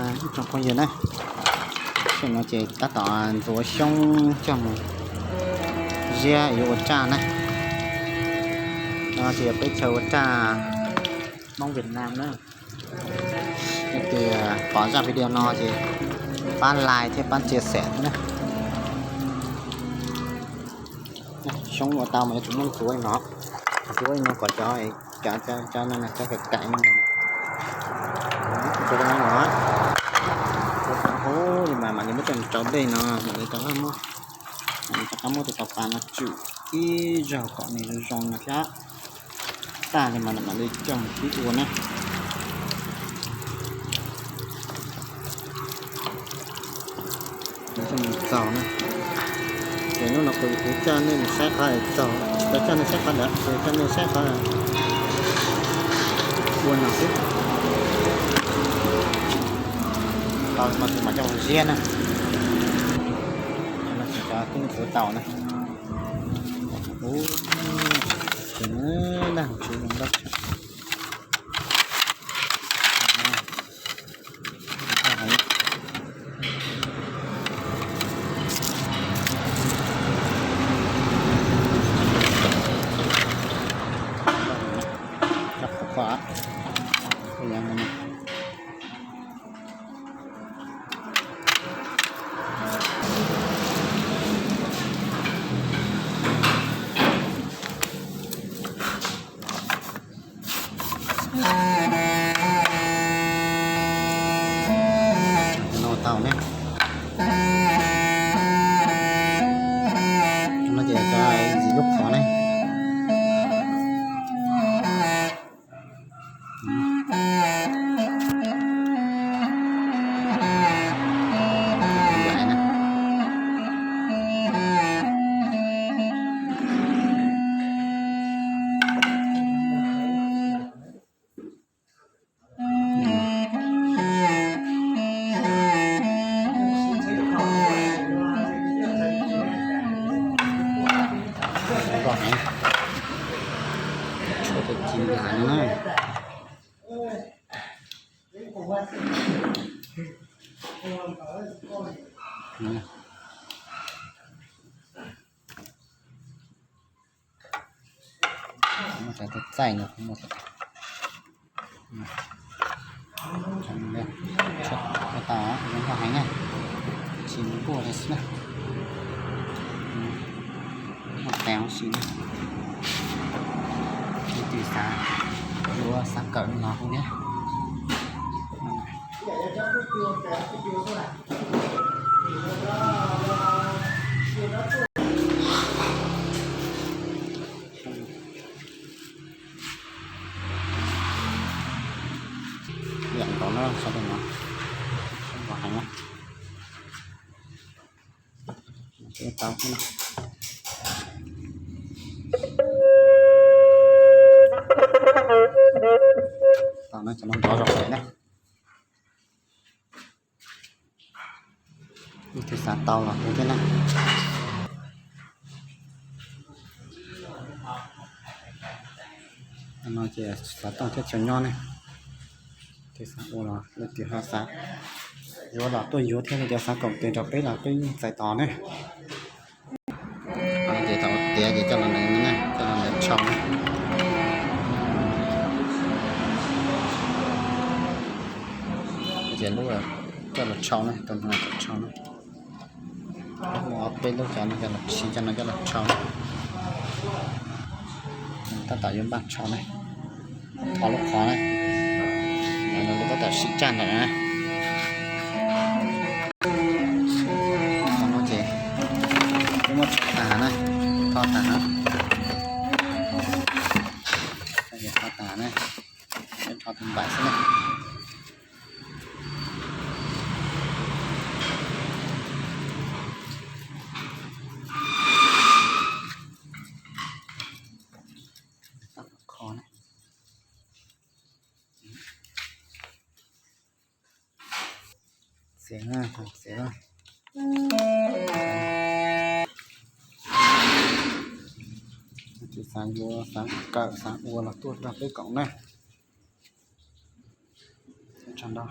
Tsoom phooj ywg na, tam no ces tab tom ntxuav xyoob coj mus ziab yuav ua raj na. No ces yog peb chaw ua raj Hmoob Việt Nam na. Leej twg pom zaj video no ces pab like thiab pab share thiab na. Xyoob ua tau mas yuav tsum muab ntxuav li no, ntxuav li no kom cov, cov, cov no cov kaim kaim no, ntxuav li no, ntxuav tas huv li mas mam li muab coj mus rau dej no mam li rov qab muab, mam li rov qab muab tus taus pas no tswm ib zaug kom nws zoo zoo no thiab. Tag li mas mam li coj mus ib ua na. Coj mus txaug na. Ces hnub no kuv, kuv coj nej mus saib qhov txaug, kuv coj nej saib qhov ntawd, kuv coj nej saib qhov ua no xwb. Tau no ces mam coj mus ziab na. No ces cov kub ntxuav tau na. Ub, ces nag tsis zoo dab tsi. No tau ne. No ces cov ntxim hlub qhov ne. Tshuav tus ci nplas no na. Muaj cov txaij no, muaj cov tau, zoo nkauj heev na, tsis nquaj li xwb na. Muaj tes huv si na. Leej twg xav yuav xav kawm los hu thiab. Liam nkaus na, sawv daws no, zoo nkauj heev na. Tau xwb na. Tau na, cov no nrov zog pem na. Leej twg xav tau los hu thiab na. No ces xov tooj thiab chaw nyob ne. Leej twg xav ua los leej twg ho xav yuav los tuaj yuav thiab, leej twg xav koom tes nrog peb los peb yeej txais tos ne. Ces thaum tiav ces coj los ntawd, coj los ntawd tshau na. Ces lub coj los tshau na, tus no tshau na. Muaj ob peb lub cov no coj los siv, cov no coj los tshau na. Tab tom yuav npaj tshau na. Thov lub qhov na. Tab tom siv tsaj ntawm na. Qhov no ces twb muab tso tag na, tho tag na. Tho tag na, tso tus npaim xwb na. Kho na. Xiav na, xiav na. Leej twg xav yuav, xav kawm, xav ua los tuaj nrog peb koom na. Tsaug ntau.